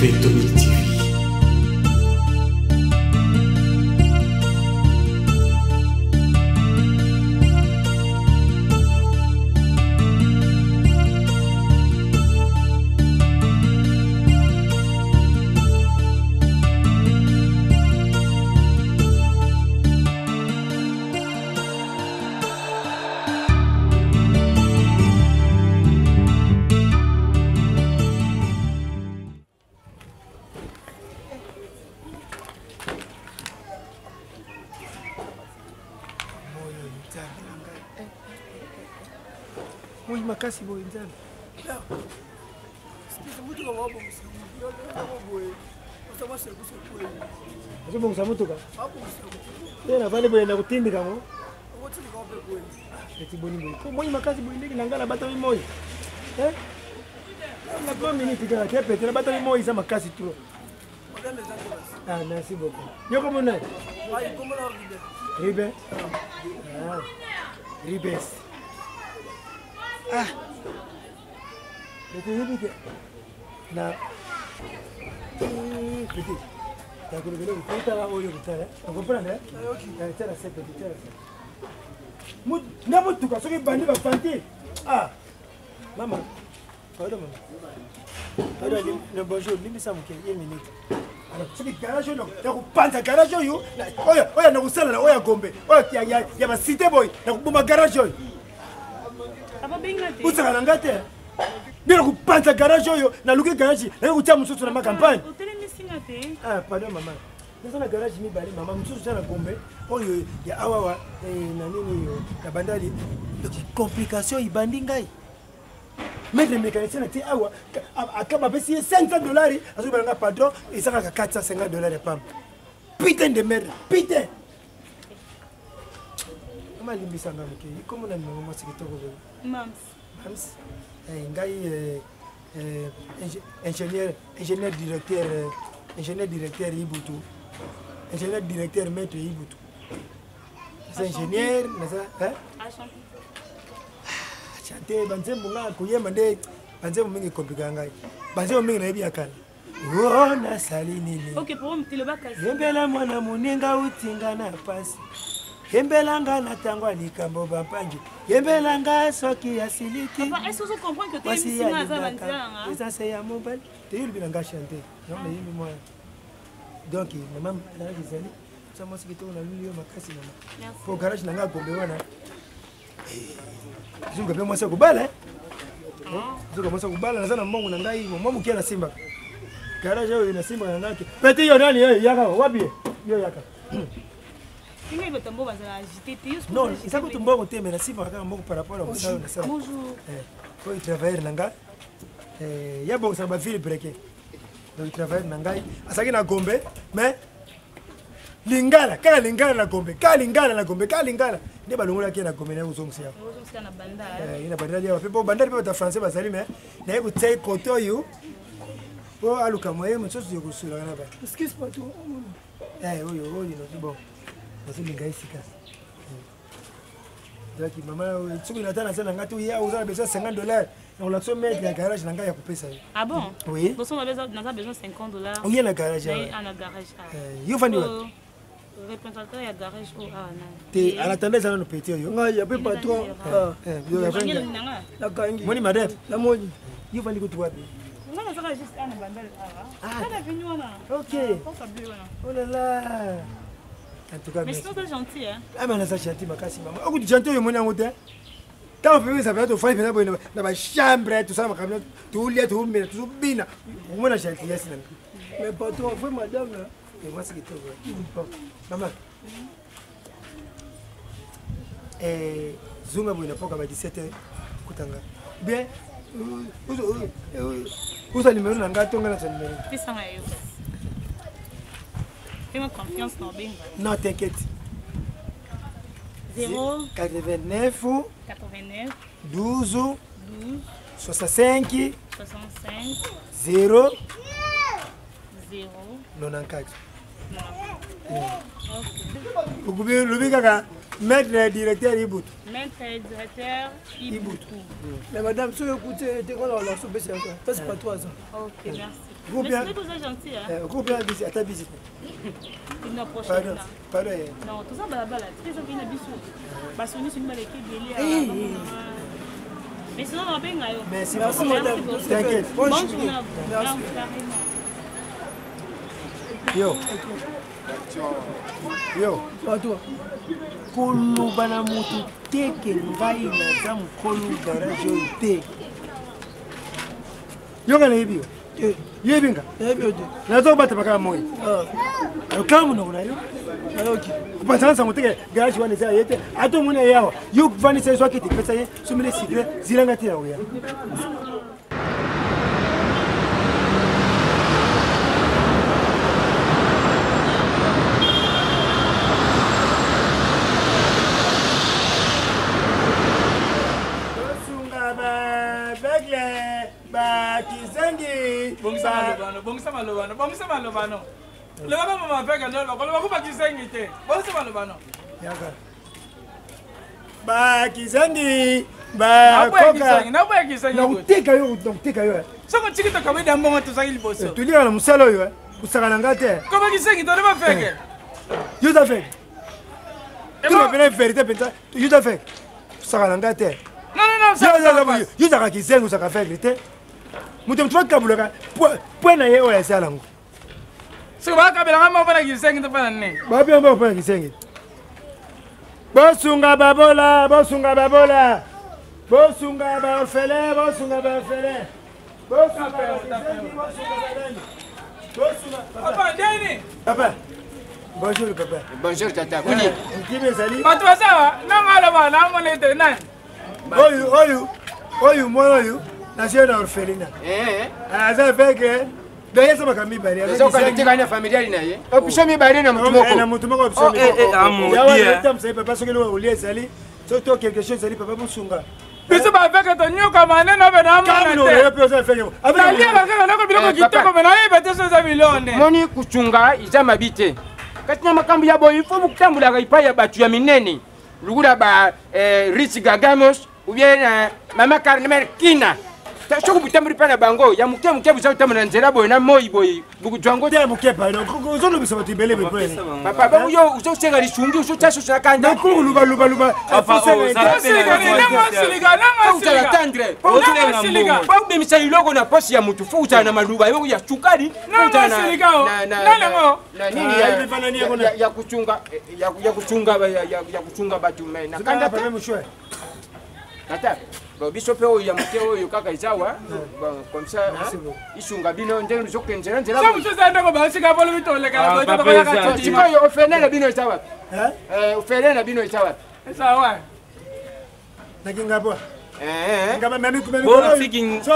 Café Tonic TV. Moi makasi boye nzambe azobongisa motuka te navandi boye na kotindika yango eti boni boye po moi makasi boye ndenge na ngai nabatami moi na 3 minutes kaka te pete nabatami moi eza makasi trop Ah, merci beaucoup. Yo kombo nani? Ruben. Ah, Rubens. Ah. Okoyebi te na petit nakolobela okotala oyo kotala okomprendre tala se petit tala se na motuka soki ebandi bafanti ah mama pardon mama pardon le bonjour limbisa moke une minute soki garage oyo nakopanza garage oyo oyo oyo nakosalela oyo ya gombe oyo ya basite boye nakoboma garage oyo osaka na ngai te nde nakopanza garage oyo naluki garage naye kotia mosusu na ma campagne ah, pardon mama naza na garage mibale mama mosusu eza na gombe oyo ya awawa eh, na nini na bandali complication ebandi ngai maître mécanicien na tie awa aka bapesi ye 500 dollars azobela nga patron eza kaka 450 dollars ya pamba putain de merde putain mama alimbisa nga moke kombo na nimero mwasi kitoko boye mams mams eh, ngai eh, eh, ingénieur ingénieur directeur ingénieur directeur ibutu ingénieur directeur maître ibutu naza ingénieur naza chante banzembo nga koyemba nde banzembo mingi ekomplika ngai banzembo mingi nayebi ya kala o nasali nini yembela mwana moninga utinga na pasi yembela nga na ntango ya likambo bampangi yembela nga soki asiliki mwasi alingaka eza se ya mobali teyolobi na nga chante yango nayembi mwana donc mama nalaki ezali sa mwasi kitoko naluli yo makasi mama po garage na nga gombe wana zuka mpe mwasi ya kobala eh? zuka mwasi ya kobala naza na mbongo na ngai mwa moke nasimbaka garage oyo nasimbaka na ngai peti yo nani yo yaka wapi yo yaka non eza kutu mbongo te mais nasimbaka kaka mbongo par rapport ya mosala nasala oyo travailleur na ngai eh, ya bongisaka bavile breke donc travailleur na ngai azalaki na gombe mais lingala kaka lingala na gombe kaka lingala na gombe kaka lingala nde balongolaki ye na gombe naye kozongisa yango eh, ye na bandali awa mpe po bandali mpe bato ya français bazali me naye kotia ye kote oyo mpo aluka moye mosusu ya kosolaka na bato eh, oyo oyo noki bon nazolinga ye sika donc mama soki nata naza na ngai te oya oza na besoin 50 dollars nakolakisa yo mètre ya garage na ngai ya kopesa yo ah bon oui boso naza besoin 50 dollars oye na garage ah, na garage ah. Eh, yo ofandi wapi représentant ya garage oyo awa na te en attendant eza nano petit oyo ngai ya mpe patron ah. eh, nakangi moni madame namoni yo ofandi kutu wapi ngai nazaka juste awa na bandal awa ah. avenue wana ok oh là là En tout cas, mais sinon t'es gentil hein. Ah mais naza gentil makasi mama. Okuti gentil oyo omoni yango te. Ntango mpe ezala mpenza tofandi mpenza boye na bachambre tosala makambo tolia tomela tozobina okomona gentillesse na mais patron vrai madame mwasi kitoko mama eh, zonga boye na poka ba 17 heures kutanga bien ozwa nimero na ngai to ngai nazwa nimero Fais-moi confiance na obenga. Non, t'inquiète. 0 89 89 12 12 65 65 0 0 94. Ok. Lobi kaka maître directeur Ibutu. Maître directeur Ibutu. Mais madame, soki okuti te kona olakisa opesa yango. Ça c'est pas toi ça. Ok, merci. Okopia bisi ata bisi te. Pardon, pardon. Non, toza balabala, te eza na biso. Basoni soni baleki ebele. Mais sinon, nabenga yo. Merci, merci madame. T'inquiète. Bonne journée. Merci. Yo. Yo. Patron. Koloba na moto te ke ngai naza mokolo garage oyo te. Yo nga nayebi yo. Yebi nga. Nayebi yo te. Naza kobatama kaka moi. Okanga monoko na yo. Nayoki. Kopanzana sango te ke garage wana eza ye te. Ata omoni ye awa. Yo vandisa ye so akete pesa ye somele sikre zilanga te ya koya. Tosunga ba begle bakizangi bongisa malobano bongisa malobano bongisa malobano lobaka mama peka nde olobaka olobaka bakizangi te bongisa malobano yaka bakizangi bakoka nakoteka yo nakoteka yo soki otiki tokamwida mbongo tozalaki liboso toliaka na mosala oyo kosaka na nga te ko bakizengi tole bafeke yo oza feke toloba pena verité mpenza yo oza feke kosaka na nga te yo ozalaka kizengi ozalaka feke te moto moto bakabulaka pwe na ye oyo asala yango soki bakabelanga moko mpona kizengi to mpona nini babia moko mpona kizengi bosunga babola bosunga babola bosunga baorphelin bosunga baorphelin bosunga bakizengi bosunga banani bosunga papa ndeni papa bonjour papa bonjour tata boni nkimi ezali bato bazawa nanga aloba namona ete nani oyo oyo oyo mwana oyo nazie na orphelina aza aveugle donc ye asamaka mibale ezokanetekani na familiali na ye option mibale na motu moko na motu moko option mibale papa soki eloko kolia ezali soki to quelque chose ezali papa bosunga biso baveke tonyokama nde nabe namonateliaka kaka nako biloko kitoko me nayeba te so eza biloko nde moni kusunga eza mabi te kasi na makambo ya boye ifo bokutambulaka epai ya bato ya minene lokola ba rich gagamos ou bien mama carmen kina soki botamboli mpa na bango ya moke moke boza kotambola na nzela boye na moi boye bokozwa yango te moke pardon ozolobisa bato ebele papa bongo yo ozosenga lisungi ozotya susu na kanda kulubalubaluba ozala tendre po obimisa eloko na posi ya motu fo ozala na maluba yo ya sukali na nini ya kusunga ya kusunga ya kusunga bato me na kanda te tata bon biso mpe oyo ya moke oyo kaka eza awa bon comme ça isunga bino ndenge tozokende nzela nzela sikoyo ofele na bino eza wapi ofele na bino eza wapi nakinga bwa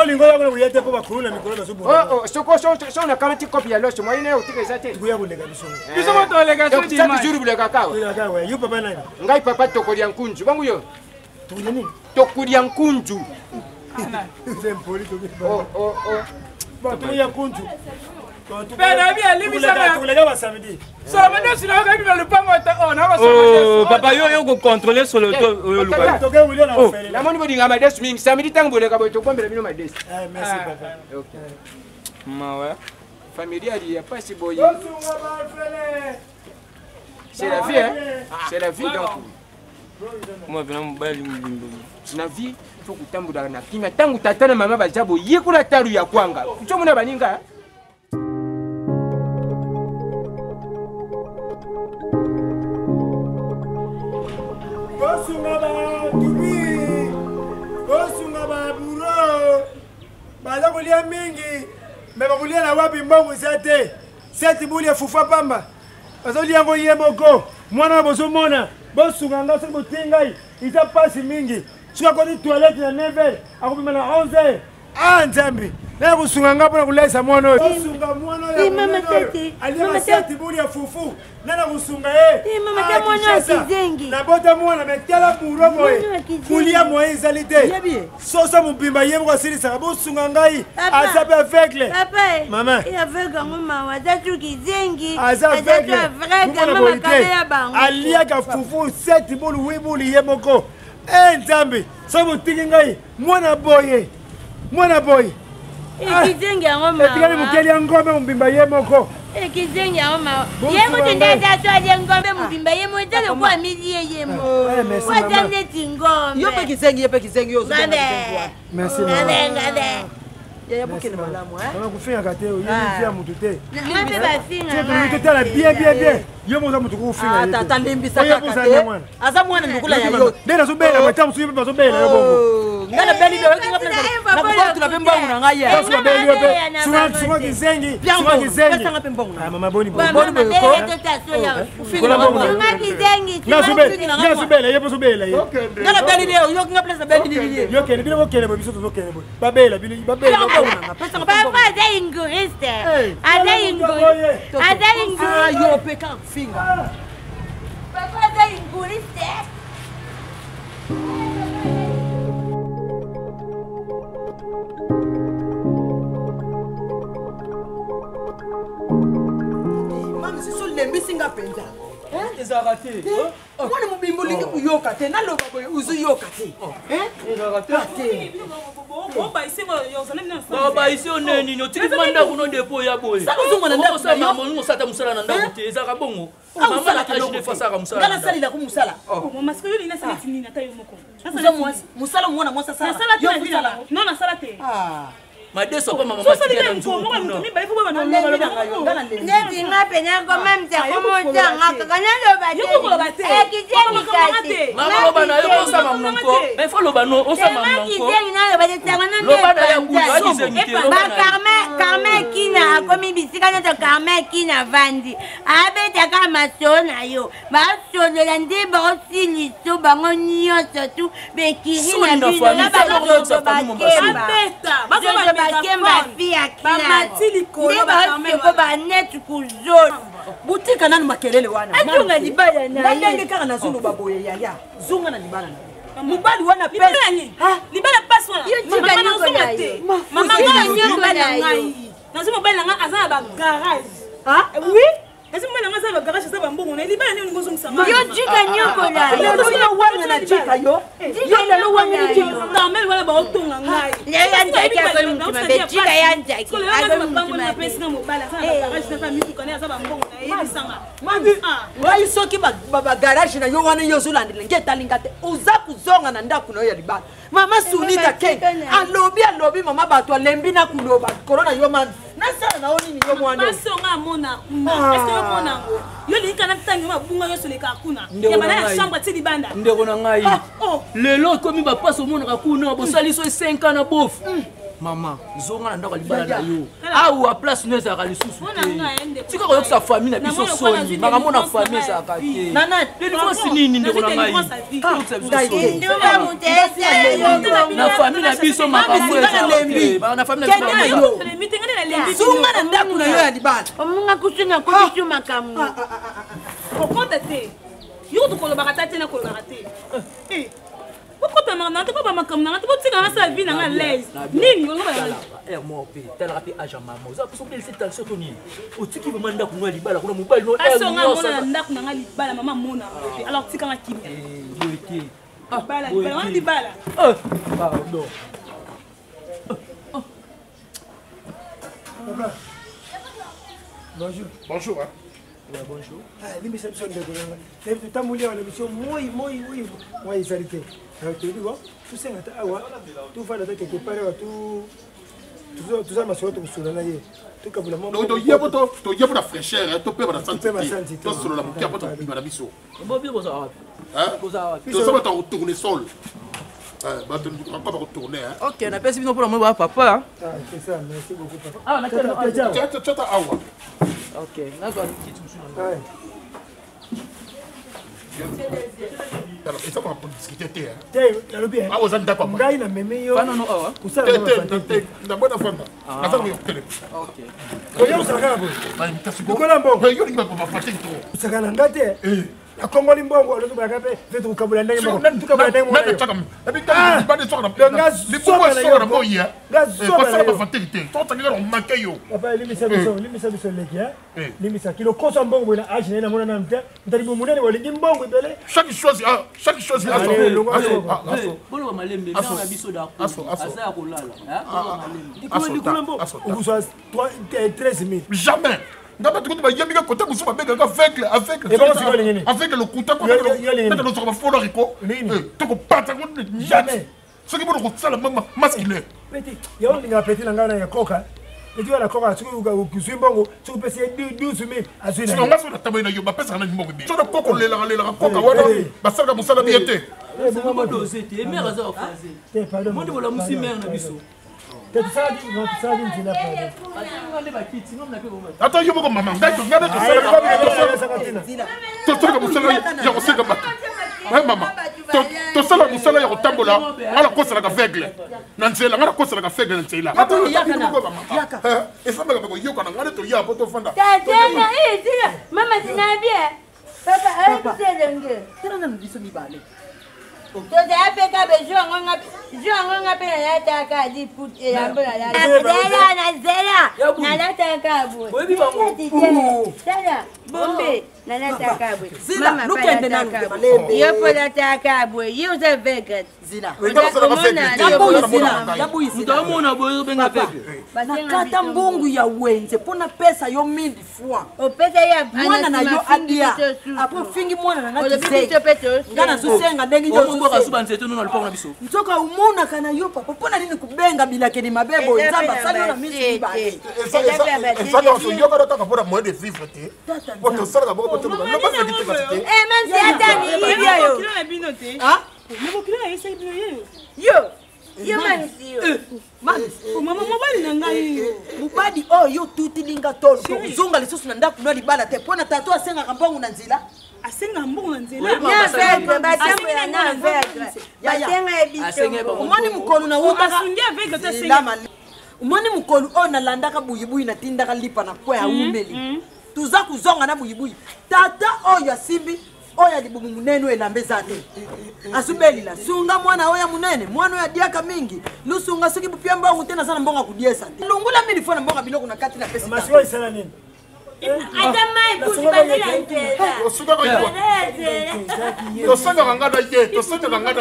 olingo yakona koya te mpo bakulu na mikolo bazoboso nakamati kopi ya loso moyine otika eza te tokoya koleka biso biso motoleka chaque jour boleka kawa yo papa nani ngai papa tokolia nkunzu bango yo tokolia nini tokolia nkunzu tokolia nkunzu mpe alimbisaka basamedi solo madesu na yokabi na lupango te o papa yo yo kocontrole solo to oyo luka namoni bolinga madesu mingi samedi ntango boleka boye tokombela bino madesu merci papa mawa familiali ya pasi boye c'est la vie hein c'est la vie donc moi vena mobali mobimba na vie fo kotambolaka na kimia ntango tata na mama baza boyekola talu ya kwanga ozomona baninga Bosunga batubi, bosunga baburo, baza kolia mingi me bakolia na wapi mbongo eza te seti buli ya fufa pamba bazolia yango ye moko mwana oyo bozomona bosunga nga soki botie ngai eza mpasi mingi soki akoti toilette na 9 heures akobima na 11 heures ah nzambe naya kosunga nga mpona koleisa mwana oyo osunga mwana oyo aliaka seti buli ya fufu nana kosunga ye nabota mwana me tala buro boye kolia moye ezali te soso mobimba ye moko asilisaka bosunga ngai aza mpe aveugle mama aza aveugle aliaka fufu seti bulu wi bulu ye moko e nzambe soki botiki ngai mwana boye mwana boye Ekizengi yango mawa. Etikali mokeli ya ngombe mobimba ye moko. Ekizengi yango mawa. Ye moto nde aza so alie ngombe mobimba ye moko eza lokola amilie ye moko. Aza neti ngombe. Yo mpe kizengi, ye mpe kizengi, yo ozobenga kizengi wana. Merci mama. Ngabe ngabe. Yaya bokende malamu hein. Mama kofingaka te, oyebi vie ya moto te. Nga mpe bafinga nga. Totala bien bien bien. Yo moko oza moto kofinga ye te. Tata limbisa kaka te. Aza mwana lokola ya yo. Nde nazobela boye ntango mosusu ye mpe bazobela yo bongo. Nga nabeli yo yoki nga mpe nakobotula mpe mbongo na ngai ye. Ntango mosusu babeli yo mpe sunga kizengi sunga kizengi. Pesa nga mpe mbongo na Ah, mama boni boye. Boni boye ko. Kola mbongo na Sunga kizengi. Nga azobela ye mpe ozobela ye. Nga nabeli yo yoki nga place nabeli ye. Yo kende bino bokende boye biso tozokende boye. Babela bino babela. Papa aza inguriste. Aza inguriste. Aza inguriste. Yo mpe kaka kofinga. Papa aza inguriste. Mami sisi olembisi nga mpenza. Ezalaka te. Mwana mobimba olingi koyoka te, naloba boye ozoyoka te. Ezalaka te. Babaisi yo nini? Otiki ma ndako no depo ya boye. Sala ozonga na ndako na yo. Olingi osala mosala na ndako te, ezalaka bongo. Mama na age nde fasaka mosala. Nga nasalelako mosala. Oza mwasi, mosala mwana mwasi asala. Nasala te Yo na vie na osala. bango. Non, nasala te. Madeso apa mama Sosali matika te na mokolo moko ya nzungu moto kuna. mibale fo bana Neti nga pena koma mtako motanga kaka naloba te. Yo kokoloba te. Ekizengi kasi. Makoloba na yo osama monoko. Mais faut loba no osama monoko. Kizengi naloba te sango na Loba na ya butu, akizengi te, loba na yo. Carmen Kina akomi bisika nyonso. Carmen Kina avandi abetaka masolo na yo, basolola nde baosiliso bango nyonso tu bekiri na Soni na bino famille, na sala bazozo okokisa famille mombasa. bakemba. Abeta, bazo Zozo ba bakemba megaphone. fi ya Bamati likolo, nde ba Carmen baoseko baneti kuzolo. Butika nanu makelele wana. Azonga libala na Nga ye. ndenge kaka nazoloba boye, yaya zonga na libala na yo. Mobali wana pe Libala nini? Libala pasi wana. Yo tika Mama, nyoko nazonga na te. yo. Mama, Tika nga nazwi nyoko mobali na na yo. ngai. Nazwi mobali na ngai aza na bagarage. Oui, nazwi mobali na ngai aza na bagarage, aza bambongo na ye. Libala nini olingi ozongisa ngai? Yo tika nyokola. Lelo yo wanga na tika yo. Yo lelo wanga na tika. Carmel wana baotonga ngai. Lelo ya nzaki akomi mutu mabe. Tika ya nzaki akomi mutu mabe. Apesi nga mobali aza na bagarage, aza mituka na ye, aza bambongo na ye, yebisanga. Mami, ngai soki bagarage na yo wana yo ozolandela nge etalinga te, oza kozonga na ndako na yo ya libala. Mama Sunita Ken alobi alobi mama bato alembi na kuloba likolo na yo. Mami, nasala na yo nini yo mwana oyo? Pasi onga amona kuna, est-ce yo omona yango? Yo olingi kana ntango mabunga nyonso oleka kuna Ndeko ya bana na ya ngai. chambre ti libanda. Ndeko na ngai, Oh. lelo ekomi bapasi omonaka kuna bosali so 5 ans na bofu. Mama, zonga na ndako ya libala na yo. Awa place no ezalaka lisusu Mpo na ngai, te. ndeko Tika koyokisa famille na biso Na mwana lokola soni. nazwi Makambo na délivrance famille na ngai ya ezalaka vie. te. Na nani? Délivrance nini, ndeko na Nazwi ngai? délivrance ya vie. Koyokisa biso Ngai te. soni. Nduba moto esala yo. Na famille na biso makambo Mami, ezalaka nalembi. te. Na famille na biso Kende na makambo yo. Nalembi te, ngai nalembi bino. Zonga na ndako na yo ya libala. Omunga kusuna kobisu makambo. Kokota te, yo kutu kolobaka ta te, na kolobaka te. Eh, bokotamaka na te mpo bamakambo na nga te, botika nasala vie na nga l'aise. Nini olingo bala? Talaka moko mpe, talaka mpe age ya mama. Oza mposa odelise tension to nini? Otiki vraimen ndako no ya libala kuna, mobali no Asi onga amona na ndako na nga libala, mama amona yango te, alors tikanga kimia. Boye te. Libala, Boye libala wana te. libala. Pardon. Papa. Bonjour. Bonjour. Hein. Ouais, bonjour. Ah, limbisa biso ndeko na ngai. Nayebi totamboli awa na biso moi moi moi moi ezali te. Alors toyebi bo tosenga ta awa tovanda ta quelque part awa toza masolo tokosola na ye tokabola mwa. Donc toye po toye po na fraîcheur, hein, topema na santi Topema santi te. te. Tosolola moke apo tobima na biso. Bobi, bozala wapi? Hein? Bozala wapi? Toza bato ya kotourne sol. Bato encore bakotourne, hein. Ok, napesi bino mpona moi ba papa. Ah, c'est ça, merci beaucoup papa. Ah, na Tata, tata, Tiens, tiens, awa. Ok, nazwa kiti mosusu na Ouais. Eza makambo discuter te, hein. Te, nalobi, hein. Awa oza ndako ya Ngai namemi yo Fana no awa. kosala Te na te bafante te, na bona fanda. Naza koyo telema. Ok. Oyo osaka na boye. Likola mbongo. Yo olingi bafante trop. Osaka na nga te. Eh. Nakongoli mbongo, olobi mpe vetu kokabola ndenge moko. Tukabola ndenge moko. Papa, limbisa biso, limbisa biso leki, hein. Limbisa kilo kosa mbongo boye na age na ye namona nanu te. Mutali monene bolingi mbongo ebele. Chaque chose, chaque chose. Boloba malembe, mère na biso da aza ya kolala. Likolo mbongo okozwa 13 000. Jamais. Nga bato kutu bayembika kote mosusu babengaka aveugle, aveugle, aveugle, lokuta kotaka bafola riko tokopata jamais. Soki bona kosala masculin. Petit yango olingaka petit na ngai na ya koka, petit wana koka, soki ozwi mbongo, soki opesi ye 12 000, azwi. Na nga soki natamboli na yo, bapesaka nani mbongo ebele? Soki koko olelaka lelaka koka wana, basalaka mosala biye te. Dose te, mare aza baphrase monde bolamusi mare na biso. Ata yo moko mama, ngai ngai tosalaka mosala ya kosenga bato. Mama, tosala mosala ya kotambola. Ngai nakosalaka aveugle na nzela, ngai nakosalaka aveugle na nzela. Efandaka bakoyokana, ngai nde toya po tofanda. Mama zinabie, papa ayebisa elenge. Tala nanu biso mibale. Tozala mpe ka be jour yango nga mpe nalataka liputa, elamba nalataka na nzela, nalataka boye. Tala bombe, nalataka boye. Yo mpo olataka boye, yo oza aveugle. Amona boye, obenga aveugle. Nakata mbongo ya wenze mpo napesa yo 1000 fois. Opesa ye. Mwana na yo alia, apres ofingi mwana na nga nga nazosenga ndenge. Nyonso nzete nono na lopango na biso. Nzoka omonaka na yo papa, mpo na nini kobenga bilakeli mabe boye? Nzambe asali yo na miso mibale. Yokana kaka mpona moyen de vivre te, po tosalaka bongo, po te. Yo yo manisi yo. Mama, mobali na ngai. Mobali oyo yo tutilinga tolo, kozonga lisusu na ndako no libala te, mpo na tata asengaka mbongo na nzela. Asengaka mbongo na nzela. Na aveugle batambola, na aveugle basenga ye biso. Omoni mokolo na omoni mokolo oyo nalandaka buyibuyi, natindaka lipa na kwe, aumeli, toza kozonga na buyibuyi, tata oyo asimbi oyo ya libumu monene, oyo elamba eza te, azubelila: "Sunga mwana oyo ya monene, mwana oyo adiaka mingi, lusunga. Soki bupia mbongo te, naza na mbongo ya kudiesa te. Lungula mili fo na mbongo ya biloko na kati napesi." Ata mai kutu bandela nzela. Tosengaka nga na ye, tosengaka nga na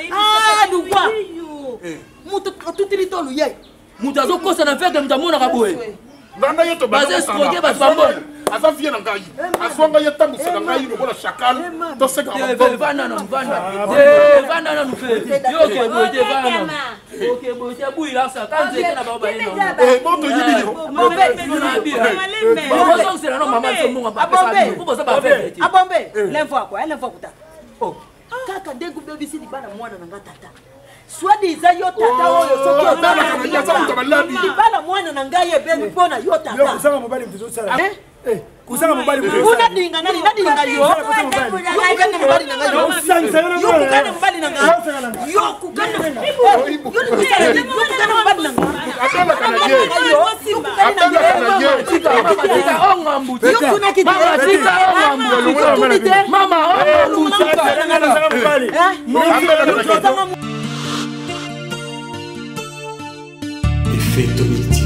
ye. Lukwa moto atutili tolu ye. Moto azokosa na aveugle, moto amonaka boye. Nganda ye. Baza escroquer bato bambona. Aza vie na ngai, azwa ngai, etambwisaka ngai lokola chacal, tosekaka. Vanda nanu, vanda, vanda nanu mpe yo oke boye te, vanda nanu, oke boye te, buyilasa ka nzete na bao baye. Ozongisela no mama biso mbongo bapesa po boza baaveugle te. Abombe lemfo akwa lemfo akuta kaka ndenge obebisi libala mwana na nga. Tata, soi-disant yo tata oyo, soki libala mwana na ngai ebebi mpo na yo tata. Kozanga mobali moto ozosala, kozanga mobali. Unadinga nani? Nadinga yo? Yokukana mobali na ngai, yokukana mobali na ngai, yokukana yokukana mobali na ngai. Abelaka na ye, abelaka na ye. Tika ongambu, mama, tika ongambu, mama, ongambu, tika. Abelaka na ye. Effetto.